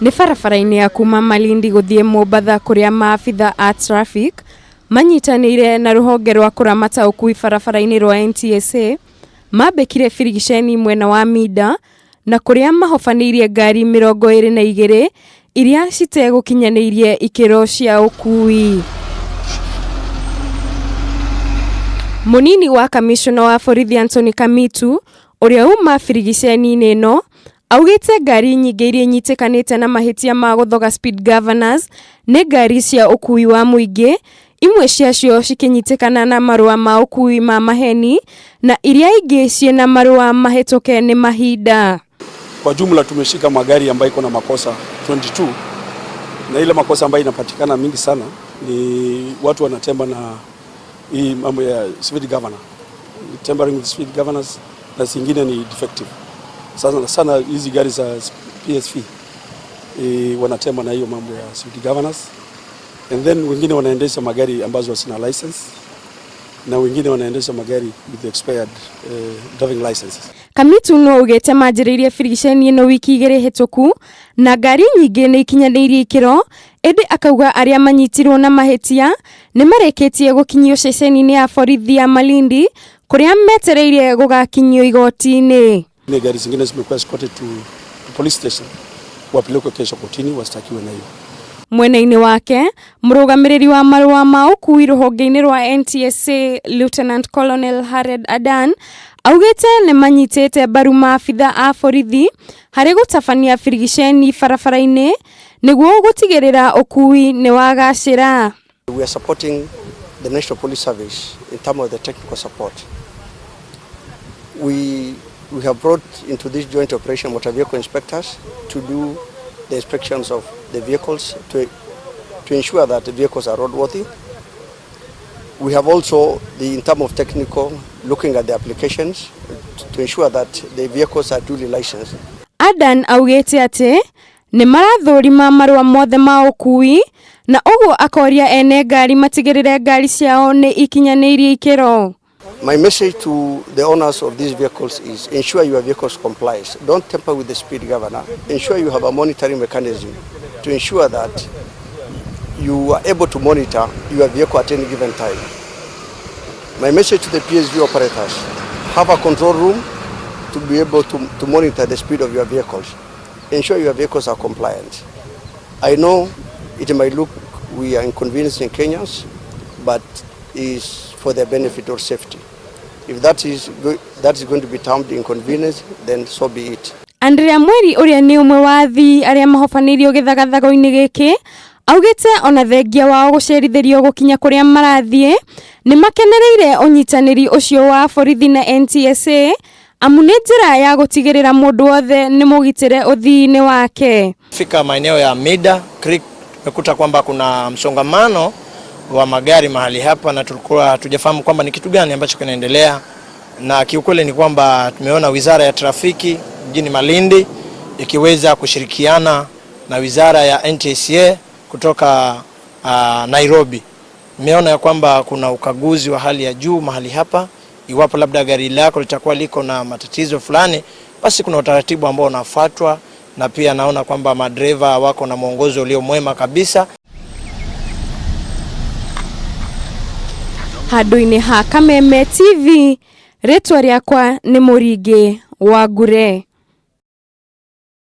Nĩ barabara-inĩ ya kuma Malindi gũthiĩ Mombatha kũrĩa maabitha a traffic manyitanĩire na rũhonge rwa kũramata ũkui barabara-inĩ rwa NTSA mambĩkire birigiceni mwena wa Mida na kũrĩa mahobanĩirie ngari 22 iria citegũkinyanĩirie ikĩro cia ũkui. Mũnini wa kamishona wa borithi Anthony Kamitu ũrĩa uma birigiceni-inĩ ĩno augĩte ngari nyingĩ iria inyitĩkanĩte na mahĩtia ma gũthoga speed governors nĩ ngari cia ũkui wa mũingĩ, imwe ciacio cikĩnyitĩkana na marũa ma ũkui ma maheni na iria ingĩ ciĩna marũa mahĩtũke nĩ mahinda. Kwa jumla tumeshika magari ambayo iko na makosa 22 na ile makosa ambayo inapatikana mingi sana ni watu wanatemba na hii mambo ya speed governor, tampering with speed governors, na zingine ni defective. Sana sana hizi gari za PSV wanatemba na hiyo mambo ya speed governors, and then wengine wanaendesha magari ambazo hazina license na wengine wanaendesha magari with expired driving licenses. Kamitu no augĩte manjĩrĩirie birigiceni ĩno wiki 2 hĩtũku na ngari nyingĩ nĩ ikinyanĩirie ikĩro, ĩndĩ akauga arĩa manyitirwo na mahĩtia nĩ marĩkĩtie gũkinyio ceceni-inĩ ya borithi ya Malindi kũrĩa metereire gũgakinyio igoti-inĩ. Ni gari zingine zimekuwa escorted to police station wapelekwe kesho kotini wastakiwe na hiyo. Mwena-inĩ wake mũrũgamĩrĩri wa marũa ma ũkui rũhonge-inĩ rwa NTSA Lieutenant Colonel Hared Adan augĩte nĩ manyitĩte mbaru maabitha a borithi harĩ gũtabania birigiceni barabara-inĩ nĩguo gũtigĩrĩra ũkui nĩ wagacĩra. We are supporting the National Police Service in terms of the technical support. We have brought into this joint operation motor vehicle inspectors to do the inspections of the vehicles to ensure that the vehicles are roadworthy. We have also, in terms of technical, looking at the applications to ensure that the vehicles are duly licensed. Adan augĩte atĩ nĩ marathũrima marũa mothe ma ũkui na ũguo akoria ene ngari matigĩrĩre ngari ciao nĩ ikinyanĩirie ikĩro. My message to the owners of these vehicles is ensure your vehicles complies. Don't tamper with the speed governor. Ensure you have a monitoring mechanism to ensure that you are able to monitor your vehicle at any given time. My message to the PSV operators, have a control room to be able to monitor the speed of your vehicles. Ensure your vehicles are compliant. I know it might look we are inconveniencing Kenyans, but is for their benefit or safety. If that is going to be termed inconvenience, then so be it. Andrea Mweri ũrĩa nĩ ũmwe wa athii arĩa mahobanĩirio gĩthagathago-inĩ gĩkĩ augĩte ona thengia wao gũcerithĩrio gũkinya kũrĩa marathiĩ nĩ makenereire ũnyitanĩri ũcio wa borithi na NTSA amu nĩ njĩra ya gũtigĩrĩra mũndũ wothe nĩ mũgitĩre ũthii-inĩ wake. Fika maeneo ya Mida Creek tumekuta kwamba kuna msongamano wa magari mahali hapa na tulikuwa hatujafahamu kwamba ni kitu gani ambacho kinaendelea, na kiukweli ni kwamba tumeona Wizara ya Trafiki mjini Malindi ikiweza kushirikiana na Wizara ya NTSA kutoka Nairobi. Nimeona ya kwamba kuna ukaguzi wa hali ya juu mahali hapa. Iwapo labda gari lako litakuwa liko na matatizo fulani, basi kuna utaratibu ambao unafuatwa, na pia naona kwamba madereva wako na mwongozo ulio mwema kabisa. Handũ-inĩ ha Kameme TV, rĩtwa rĩakwa nĩ Mũringĩ wa Ngure.